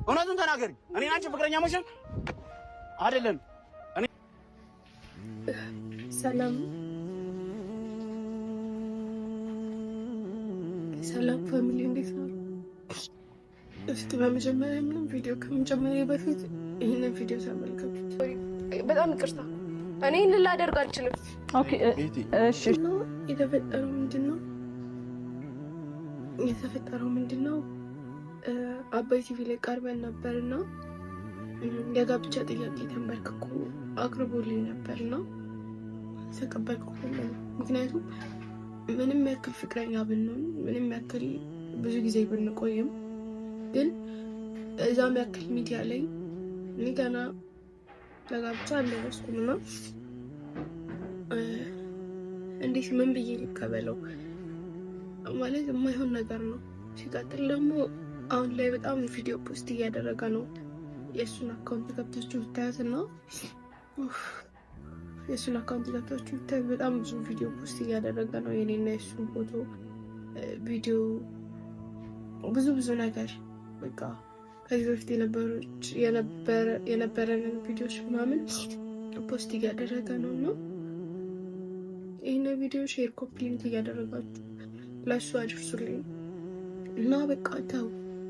እውነቱን ተናገሪ። እኔ አንቺ ፍቅረኛሞች ነን አይደለም? እኔ ሰላም ሰላም family፣ እንዴት ነው? እስቲ በመጀመሪያ ምንም ቪዲዮ ከመጀመሪያ በፊት ይህንን ቪዲዮ ተመልከቱት። በጣም ይቅርታ፣ እኔ ይህንን ላደርግ አልችልም። Okay፣ እሺ። እና የተፈጠረው ምንድን ነው? የተፈጠረው ምንድን ነው? አባይ ቲቪ ላይ ቀርበን ነበር እና የጋብቻ ጥያቄ ተንበርክኮ አቅርቦልኝ ነበር እና ተቀበልኩ። ምክንያቱም ምንም ያክል ፍቅረኛ ብንሆን፣ ምንም ያክል ብዙ ጊዜ ብንቆይም፣ ግን እዛም ያክል ሚዲያ ላይ እኔ ገና ለጋብቻ አልደረስኩም እና እንዴት ምን ብዬ ልቀበለው? ማለት የማይሆን ነገር ነው። ሲቀጥል ደግሞ አሁን ላይ በጣም ቪዲዮ post እያደረገ ነው። የእሱን account ገብታችሁ ብታያት እና የእሱን account ገብታችሁ ብታዩት በጣም ብዙ ቪዲዮ post እያደረገ ነው። የኔና የእሱን ፎቶ፣ ቪዲዮ፣ ብዙ ብዙ ነገር፣ በቃ ከዚህ በፊት የነበረንን ቪዲዮዎች ምናምን post እያደረገ ነው እና ይህን ቪዲዮ share፣ copy link እያደረጋችሁ ለእሱ አድርሱልኝ እና በቃ ተው፣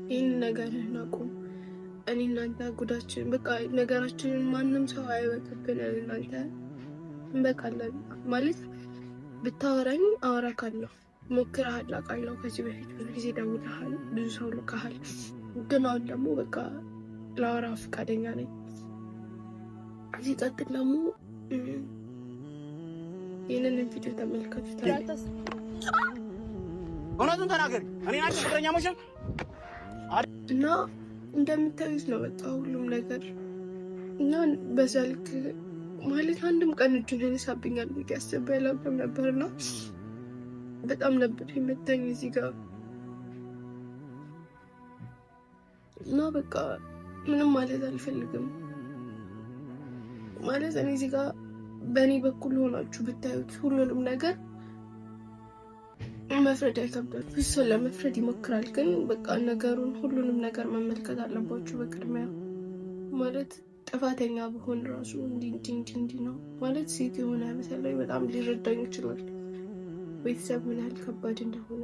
ይህን ነገርህን አቁም። እኔ እናንተ ጉዳችን በቃ ነገራችንን ማንም ሰው አይወቅብን። እናንተ እንበቃለን። ማለት ብታወራኝ አወራካለሁ። ሞክረሃል፣ አውቃለሁ። ከዚህ በፊት ብዙ ጊዜ ደውለሃል፣ ብዙ ሰው ልከሃል። ግን አሁን ደግሞ በቃ ላወራ ፈቃደኛ ነኝ። ሲቀጥል ደግሞ ይህንን ቪዲዮ ተመልከቱት። እውነቱን ተናገሪ። እኔ አንቺ ፍቅረኛሞች ነን? እና እንደምታዩት ነው በቃ ሁሉም ነገር። እና በዛ ልክ ማለት አንድም ቀን እጁን ያነሳብኛል ብዬ አስቤ አላውቅም ነበርና በጣም ነበር የመታኝ እዚህ ጋር። እና በቃ ምንም ማለት አልፈልግም። ማለት እኔ እዚህ ጋር በእኔ በኩል ሆናችሁ ብታዩት ሁሉንም ነገር መፍረድ አይከብዳል። ብዙ ሰው ለመፍረድ ይሞክራል፣ ግን በቃ ነገሩን ሁሉንም ነገር መመልከት አለባችሁ በቅድሚያ። ማለት ጥፋተኛ ብሆን ራሱ እንዲህ እንዲህ እንዲህ እንዲህ ነው ማለት ሴት የሆነ በተለይ በጣም ሊረዳኝ ይችላል። ቤተሰብ ምን ያህል ከባድ እንደሆነ